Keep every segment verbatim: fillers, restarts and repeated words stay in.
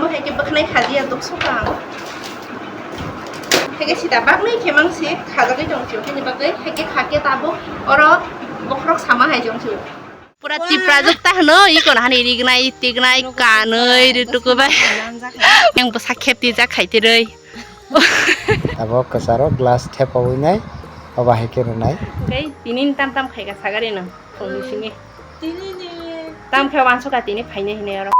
Hai khe bwkhnai khajiya duk sukha ang. Hai khe sida baknai khe mang se khajagwi tong sio, haini bagwi hai khe kha khe tabuk oro bokhorok sama hai tong sio. Pura tipra juk ta hwno, iko na hani rignai tignai kanwi rituku bai. Yang bwsa khep tijak khai tirwi. Abo kwcharo glass thepawi nai, obo hai khe rwnai. Tei tini tam tam khai ka sagari no phungni simi. Tam khe wansukha tini phainai hinwi oro.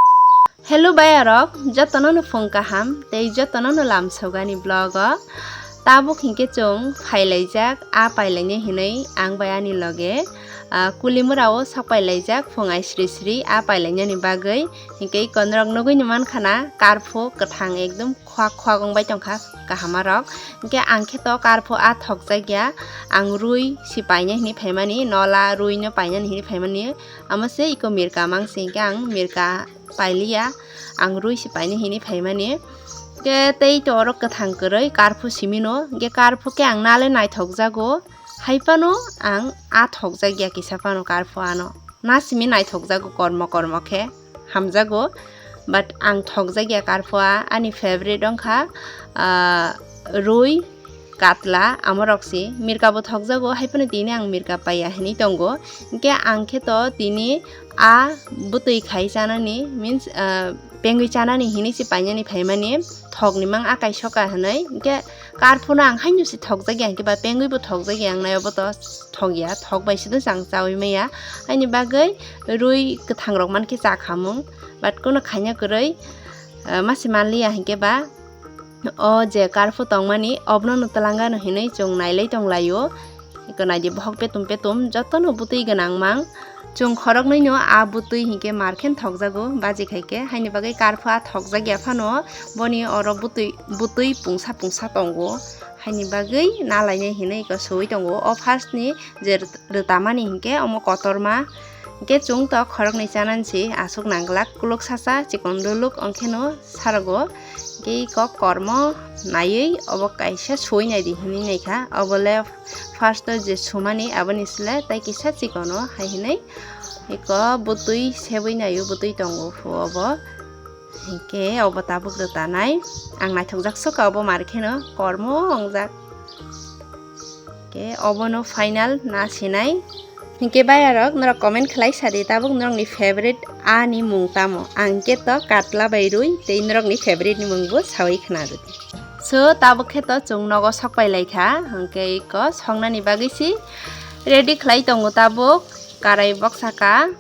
Hello bayarok, jotono no phung kaham tei jotono no lamsogani vlog o. Tabuk hinkhe chwng phailaijak, a pailainai hinwi ang bai ani loge, ah, Kulimura o sok pailaijak phung ai sri sri a pailainani bagwi. Hinkhe iko norok nugwi ni mankha na karphu kwthang ekdom khwak khwak wngbai tongkha kahama rok. Hinkhe ang khe to karphu a thokjak ya, ang rwi si painai hinwi phaimani, nola rwi no painani hinwi phaimani. Amo se iko mirka mang se hinkhe ang mirka pailiya, ang rwi si painai hinwi phaimani. Hinkhe tei to oro kwthang kwrwi karphu simi no, hinkhe karphu khe ang nale naithok jago, hai phano ang a thokjak ya kisa phano karphu ano. Na simi naithok jago kormo kormo khe. Hamjago, but ang thokjak ya karphuwa, ani favorite wngkha, ah, rwi, katla, amorok si. Mirka bo thokjago, hai phano tini ang mirka paiya hinwi tongo. Hinkhe ang khe to tini a bwtwi khai chanani, means, ah, pengwi chanani hinwi se painani phaimani, thokni mang a kaisoka hinwi. Hinkhe karphuno ang haino se thokjak ya, hinkhe ba pengwi bo thokjak ya, ang nai obo to thok ya, thok bai se do chang chawi maya. Haini bagwi rwi kwthang rok mankhe cha khamung, but kono khaina kwrwi, ah, mase manliya hinkhe ba o je karphu tongmani obono no twlangano hinwi chwng nailai tonglaio. Eko naidi bohok petum petum jotono bwtwi gwnang mang. Chwng khoroknwi no a bwtwi hinkhe markhen thokjago baji khaikhe, haini bagwi karphu a thokjak ya phano boni oro bwtwi, bwtwi pungsa pungsa tongo. Haini bagwi nalainai hinwi eko swi tongo. O first ni je rwtamani hinkhe omo kotorma. Hinkhe chwng to khoroknwi chanani se aswk nangglak, kuluk sasa chikon luluk ongkheno sarogo. Hinkhe iko kormo naiwi obo kaisa sui naidi hinwi naikha. Obo le first o je sumani aboni sle tei kisa chikono hai hinwi iko bwtwi sebwi naio, bwtwi tongo phu obo. Hinkhe obo tabuk rwtanai. Ang naithokjak sukha obo markheno kormo ongjak. Hinkhe obono final na sinai. Hinkhe bayarok norok comment khlai sadi tabuk norokni favorite ani mung tamo. Ang khe to katla bai rwi tei norokni favorite ni mung bo sawi khna rwdi. So tabuk khe to chwng nogo sok pai laikha. Hinkhe iko songnani bagwi si ready khlai tongo tabuk karai boksa ka.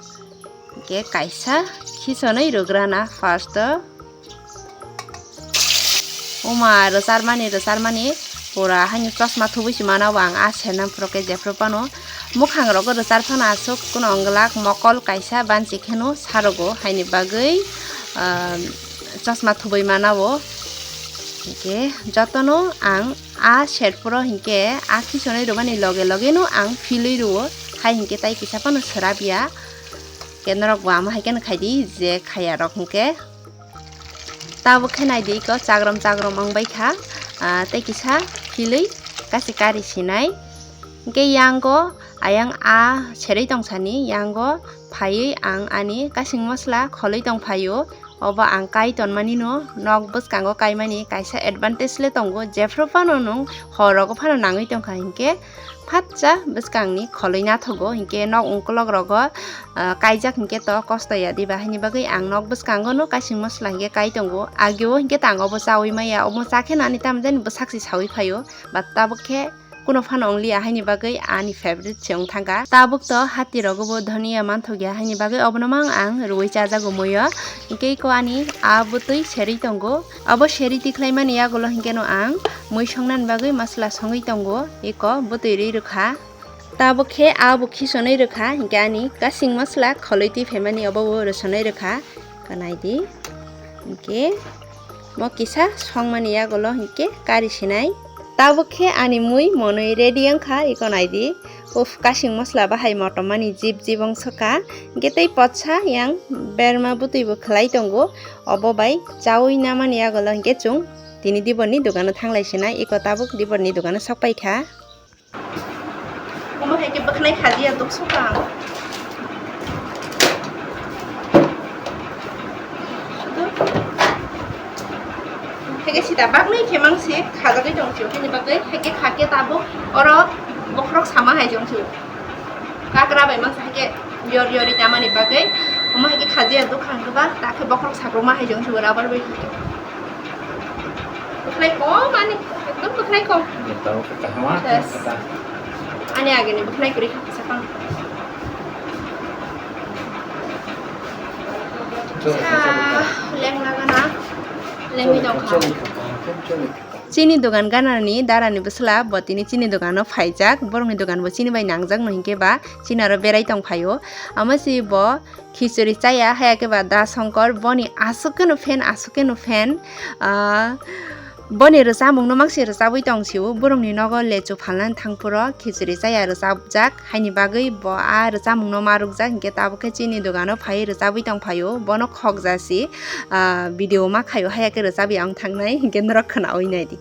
Hinkhe kaisa khisonwi rwgrana first o. Oma rwcharmani rwcharmani pura haino chosma thubui se mana bo ang a sernam phuru khe jephru phano mwkhang rogo rwchar phano aswk kuno wng glak mokol kaisa banchi kheno sarogo haini bagwi, ah, chosma thubui mana bo. Hinkhe jotono ang a serphuru hinkhe a khisonwi rwmani loge loge no ang philwi rwo hai hinkhe tai kisa phano swrapya. Khe norok bo ama hai kheno khaidi je khaya rok hinkhe. Tabuk khe naidi iko chagrom chagrom wng bai kha, ah, tei kisa philwi kasi kari sinai. Hinkhe yango ayang a serwi tong sani yango phaiwi ang ani kasing mosla kholwi tong phaio. Obo ang kai tonmani no nok bwskango kaimani kaisa advantage le tongo, jephru phano nwng hor rogo phano nangwi tongkha hinkhe phatsa bwskangni kholwi nathogo, hinkhe nok ungkulok rogo, ah, kaijak hinkhe to kosto ya diba, haini bagwi ang nok bwskango no kasing mosla hinkhe kai tongo, ageo hinkhe tang obo chawi maya, omo cha khe nani tamjani bwsak se sawi phaio, but tabuk khe kuno phano wngliya, haini bagwi ani favorite se wng thangkha. Tabuk to hati rogo bo dhoniya manthokya, haini bagwi obono mang ang rwui chajago muiyo, hinkhe iko ani a bwtwi serwi tongo. Abo seri tikhlaimani yagulo hinkhe no ang mui songnani bagwi masala songwi tongo, eko bwtwi rwi rwkha. Tabuk khe abo khisonwi rwkha, hinkhe ani kasing masala kholwi twi phaimani obo bo rwsonwi rwkha. Kanaidi hinkhe mo kisa songmani yagulo hinkhe kari sinai. Tabuk khe ani mui monwi ready wngkha, eko naidi. Uff, kasing mosla bahai motomani jib jib wngsoka. Hinkhe tei potsa yang berma bwtwi bo khlai tongo. Obo bai chawi namani yagulo hinkhe chwng tini diborni dogano thanglai sinai, eko tabuk diborni dogano sok paikha. Omo hai khe bwkhnai khajiya duk soka ang. Sudu. Haikhe sida bagwi khe mang se khajagwi tong sio, haini bagwi haikhe khakhe tabuk oro bokhorok sama hai jong sio. Kakra bai mang se haikhe yor yori tamani bagwi, omo haikhe khajiya dokhang kwbang, takhe bokhorok sakrokma hai jong sio rubber bai khe. Bwkhlai kom ani, ekdom bwkhlai kom. Yes. Ani agini bwkhlai kwrwi kha kisa phano. Sa leng lagana, lengwi tongkha. Chini dogan ganani darani bwsla bo tini chini dogano phaijak, borokni dogan bo chini bai nangjak no hinkhe ba chini aro berai tongphaio. Amo si bo khichuri chaya, haya khe ba Da Shankar, boni aswk kheno fan, aswk kheno fan. Ah, boni rwchapmungno mangsi rwchabwi tong sio, borokni nogo lechu phalnani thangphuro khichuri chaya rwchapjak, haini bagwi bo a rwchapmungno ma rwkjak, hinkhe tabuk khe chini dogano phaiwi rwchabwi tong phaio, bono khokja si, ah, video ma khaio, haya khe rwchabwi ang thangnai, hinkhe norok khwnaui naidi.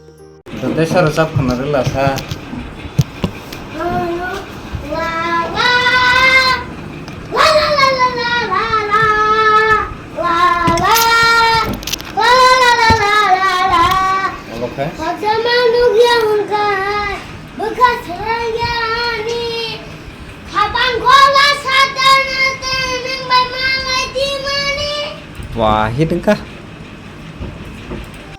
Tei sa rwchap khwna rwla sa. Olo khe? Wah, hit wngkha.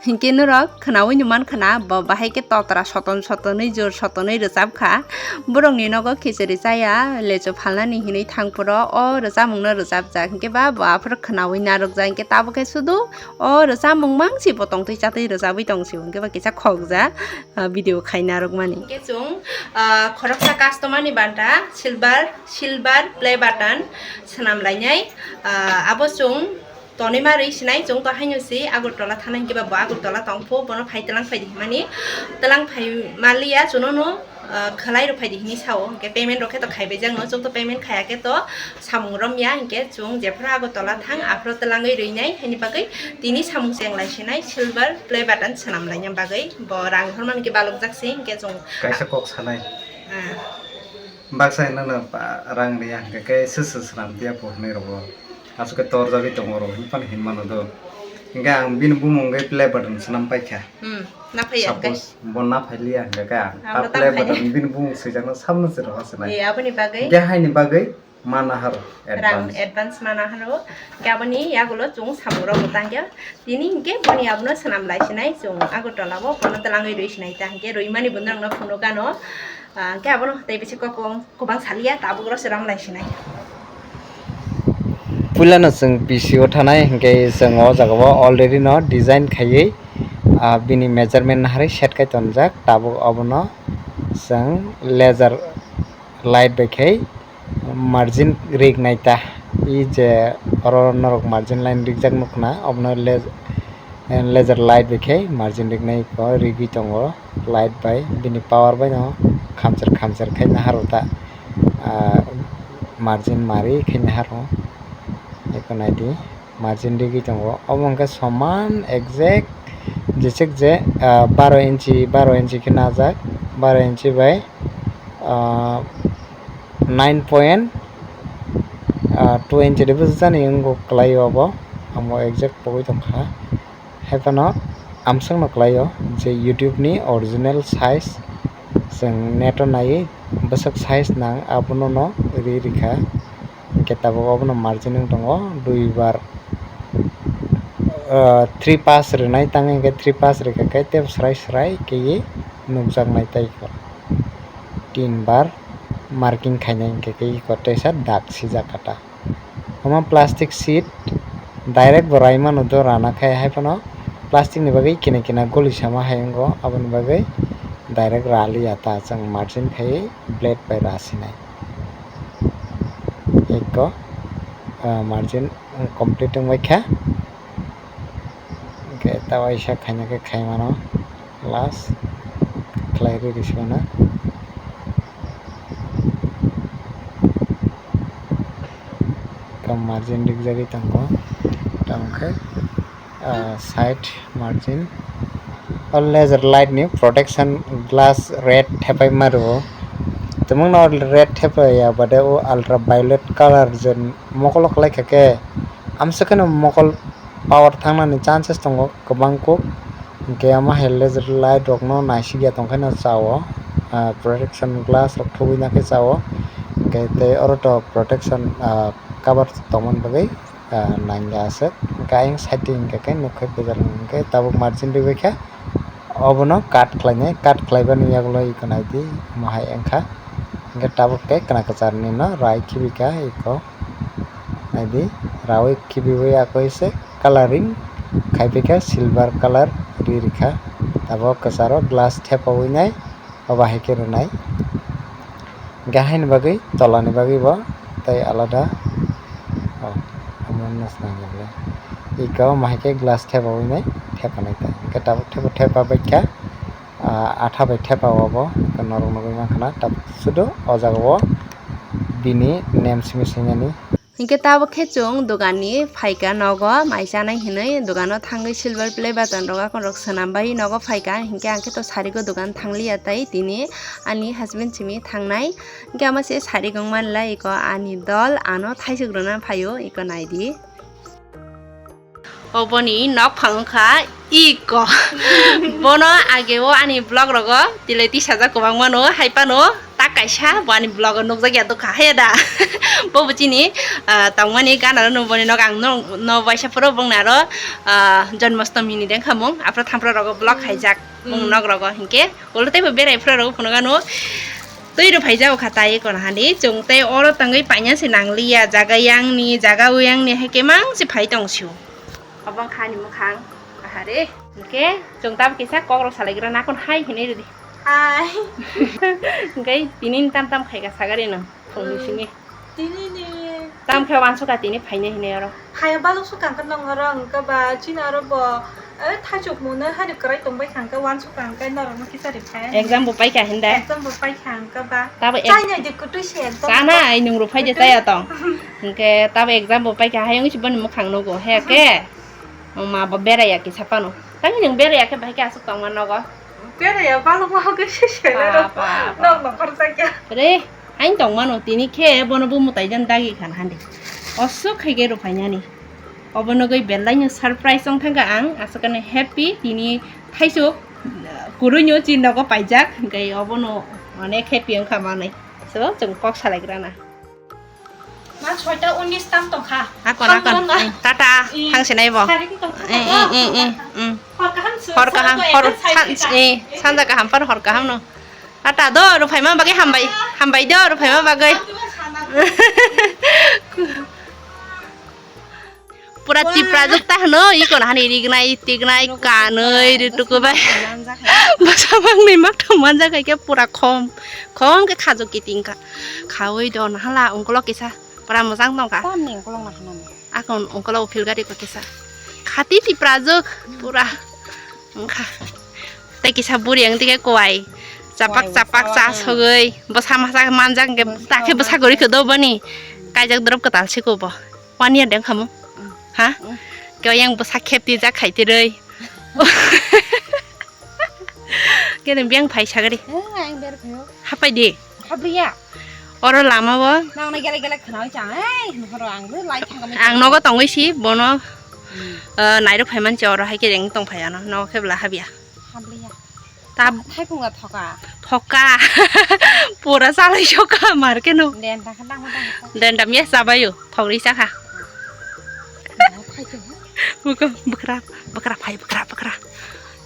Hinkhe norok khwnaui no mankha na, bo bahai khe totra soton sotonwi jor sotonwi rwchap kha. Borokni nogo khichuri chaya, lechu phalnani hinwi thangphuro o rwchapmungno rwchapjak. Hinkhe ba bo aphuru khwnaui narwkjak, hinkhe tabuk khe sudu o rwchapmung mangsi bo tongtwi chatwi rwchapwi tong sio, hinkhe ba kisa khokja, ah, video khai narwkmani. Hinkhe chwng, ah, khoroksa customer ni banta silver, silver play button swnam lainai, ah, abo chwng Tonwi ma rwi sinai, chwng to haino se Agartala thana hinkhe ba bo Agartala tong pho, bono phai twlang phai di himani, twlang phai maliya chwngno no, ah, khwlai rw phai di hinwi sao, hinkhe payment rok khe to khaibai jak no, chwng to payment khaiya khe to samung romya, hinkhe chwng jephru Agartala thang aphuru twlangwi rwi nai, haini bagwi tini samung cheng lai sinai, silver play button swnam laina bagwi bo rang hormani khe balok jak se, hinkhe chwng kaisa kok sanai. Ah. Baksa hinwi no, ah, rang riya hinkhe khe se se swnam dia pho hinwi rwo. Aswk khe torjagwi tongo oro, hinphano hinmano do. Hinkhe ang bini bumung wngwi play button swnam paikha. Hmm, naphaiya hinkhe. Suppose bo naphai liya hinkhe khe ang, ang ah, play button bini bumung swijakno sabno se rwkha se nai. Eh, aboni bagwi? Hinkhe haini bagwi mana haro rang advance. Advance mana haro. Hinkhe aboni yagulo chwng samung rok bo tangkhe. Tini hinkhe boni abono swnam lai sinai chwng Agartala o bono twlangwi rwi sinai ta hinkhe rwimani bo norokno phunukgano. Ah, hinkhe abono tei bisi kok kwbang, kwbang saliya, tabuk oro se ram lai sinai. Puilano chwng P C o thanai, hinkhe chwng o jaga o already no design khaiwi, ah, bini measurement naharwi set khai tonjak. Tabuk obono chwng laser light bai khai margin rig nai ta. I je oro norok margin line rijak nukna, obono le-, laser light bai khai margin rig nai ko rigwi tongo. Light bai bini power bai no khamchar khamchar khai naharo ta, ah, margin mari khai naharo. Eko naidi margin rigwi tongo. Omo hwnkhe soman exact jeswk je, ah, baro inchi, baro inchi khe najak, baro inchi bai, ah, nine point, ah, two inchi de bwsajani wngkha kwlai obo, amo exact pogwi tongkha. Haiphano amswkno kwlaio je YouTube ni original size chwng net o naiwi bwswk size nang abono no ri rikha. Hinkhe tabuk obono margin wng tongo dui bar, ah, three pass rwnai, tang hinkhe three pass rikha khe tei srai srai khe nukjaknai tei tin bar marking khainai hinkhe khe eko teisa dak sijak kha ta. Omo plastic sheet direct bo rai mano do rana khai, haiphano plastic ni bagwi kina kina goli sama hai wngo, aboni bagwi direct raliya ta, chwng margin khai blade bai rasinai. Eko, ah, margin complete wngbaikha. Hwnkhe ta waisa khaina khe khai mano last khlai rwi rwsio na. Ka margin rijagwi tongo, tamo khe, ah, side margin. O laser light ni protection glass red thepai ma rwo. Tumungno red thepai ya bade o ultraviolet color je mokolo khlai kha khe amswk kheno mokol power thangnani chances tongo kwbang kuk. Hwnkhe omo hai laser light rokno naisikya tongkhaino chao, ah, protection glass rok thubui nakhe chao. Hwnkhe tei oro to protection, ah, cover tongmani bagwi, ah, nangya aswk. Hwnkhe ayang side o hwnkhe khe nukkhe pejak hwnkhe tabuk margin ribaikha. Obono cut khlainai, cut khlaibani yagulo iko naidi omo hai wngkha. Hwnkhe tabuk khe kwna kwcharnino rai khibika iko. Naidi, rawi khibiwi akoi se coloring khaiphikha, silver colour ri rikha. Tabok kwcharo glass thepawi nai, obo hai khe rwnai. Hwnkhe haini bagwi, tolani bagwi bo tei alada, oh, omo wngna swnam ya le. Iko omo hai khe glass thepawi nai, thepanai ta. Hwnkhe tabuk thepa, thepa baikha, ah, atha bai thepa o bo, norok nugwi mankha na, tabuk sudu o jaga o bini name simi swinani. Hinkhe tabuk khe chwng dogan ni phaikha nogo mai chanai hinwi, dogan o thangwi silver play button rok akon rok swnam bai nogo phaikha, hinkhe ang khe to sarigo dogan thangliya tai tini ani husband simi thangnai, hinkhe ama se sari gong manlai iko ani dol ano thaisuk rwna phaio iko naidi. Oboni nokphang wngkha iko. Bono ageo ani vlog rogo tile tisajak kwbangmano, hai phano tak kaisa bo ani vlog o nukjakya dokha, haya da? Bobo chini, ah, tongmani gana rwno boni nok ang no, no waisa phuru bongni aro, ah, Janmashtami ni dengkhamung, aphuru thampra rogo vlog khaijak bong nok rogo, hinkhe ulo teibo berai phuru rogo phunukgano. Twi rw phaijak kha tai kono hani, chwng tei oro tongwi paina se nangliya, jaga yang ni, jaga uyang ni hai khe mang se phai tong sio. Obo wngkha ani mwkhang, ahare. Hinkhe chwng tabuk kisa kok rok salai gra nakon hai hinwi rwdi. Hai. Hinkhe tini ni tam tam khaika sagari no phungni simi. Tini ni. Tam khe wansukha tini phaina hinwi oro. Hai balok sukha khe nong oro wngkha ba chini oro bo, eh, thaichuk mungno hani kwrai tongbai kha hwnkhe wansukha hwnkhe norokno kisa rwphai. Exam bo paikha hinda. Exam bo paikha hwnkhe ba. Tabo ex- Chainai de kwtwi se exam. Chana ai nung rwphai de chaya tong. Hwnkhe tabo exam bo paikha hayung si boni mwkhang nugo he khe. Ma bo beraiya kisa phano. Tangni nwng beraiya khe bahai khe aswk tongma nogo. Beraiya balok ma hwnkhe se se. Ba, ba, ba. Nok nok khorjakya. Re, hain tongmano tini khe bono bo mwtai jan dagi khan handi. Oswk khai khe rwphainani. Obo nogwi belai no surprise wng thangkha ang. Aswk ani happy tini thaisuk kwrwi no chini nogo paijak. Hwnkhe obono onek happy wngkha manwi. So, chwng kok salaigrana. Ma soita unis tam tongkha. Akon, akon. Tata, thang sinai bo. Hor kaham, hor kaham, hor sanja kaham par hor kaham no. Tata do, ruphaima bagwi hambai, hambai do, ruphaima bagwi. Pura Tipra jok ta hwno, iko na hani rignai, tignai, kanwi, rituku bai. Bwsa mangni mak thang manjak hai khe pura khom, khom khe khajok kiting kha. Khawi do nahala ungkolok kisa pura mwchang tong kha. Tamni ungkolok na hwnani. Akon ungkolok uphil gari ko kisa. Khati Tipra jok pura wngkha. Tei kisa buri ang tike kowai. Chapak chapak cha sogwi. Bwsa masa manjak hwnkhe takhe bwsa gori khe do bani. Kaijak drop kwtal siko bo. One year deng khamu? Ha? Khe yang bwsa khepti jak khai tirwi. Khe nang biyang phai sagari. Hapai di. Habriya. Oro lama bo. Nang na gele gele khna chang. Ei, horo ang lai thang. Ang nogo tongwi si bono. Nairok phai manchi oro hai khe reng tong phai ano. Nogo khe bla habya. Habriya. Tab- Thaiphunga thoka. Thoka. Pura salai soka mar keno. Den ta kha dang dang. Den dam ya sabayo. Thogri sakha. Buka bukra bukra phai bukra bukra.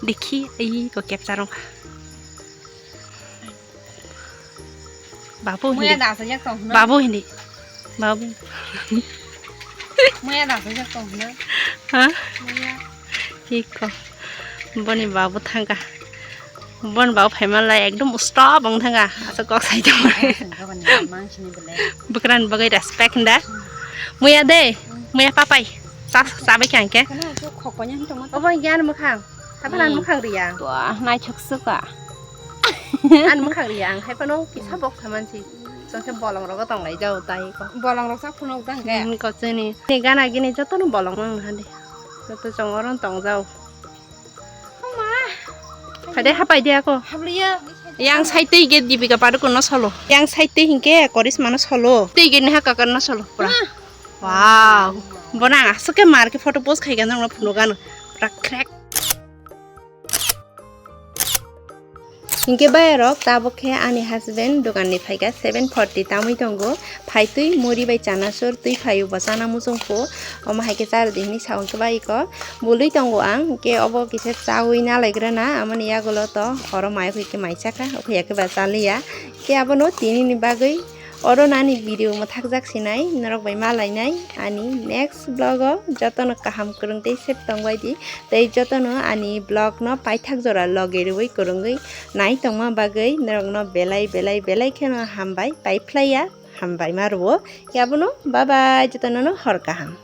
Dikhi ai ko capture rong. Babu hindi. Muya da sa jak tong. Babu hindi. Babu. Muya da sa jak tong. Ha? Muya. Iko. Boni babu thangka. Boni babu phaima lai ekdom stop wng thangka. Asa kok sai tong. Bukran bagai respect nda. Muya de. Muya papai. Sa sabai kangke. Obo yan mukhang. Sabalan mukhang riya. Wah, naithok suka. An mukhang riya ang hai phano kisa bok samansi. Chwng khe bolong rogo tong lai jao tai ko. Bolong rok sak phunuk dang khe. Hmm, ko chini. Ni gana gini joto no bolong mang hande. Joto chwng oro tong jao. Homa. Phai de hapai de ako. Habliya. Yang sai tei ge Dipika Padukone no solo. Yang sai tei hinkhe Karisma no solo. Tei ge Neha Kakkar no solo. Pura. Wow. Bona aswk khe mar khe photo post khai gana phunuk gana. Pura crack. Hinkhe bayarok tabuk khe ani husband dogan ni phaikha seven forty tamwi tongo, phaitwi muri bai chanasur twi phaio bo chana muchungkhu, omo hai khe charwdi hinwi sa hwnkhe bai iko bului tongo ang, hinkhe obo kisa chawi nalaigrana, amoni yagulo to horo mai hoi khe mai chakha, okhe yakhe ba chaliya, khe abono tini ni bagwi oro nani video mwthakjak sinai norok bai malainai ani next vlog o, jotono kaham kwrwng tei safe tongbai di. Tei jotono ani vlog no paithak jora loge rwui kwrwngwi nai tongma bagwi norokno belai belai belai kheno hambai paiphlaiya, hambai ma rwo. Yabono bye bye, jotono no hor kaham.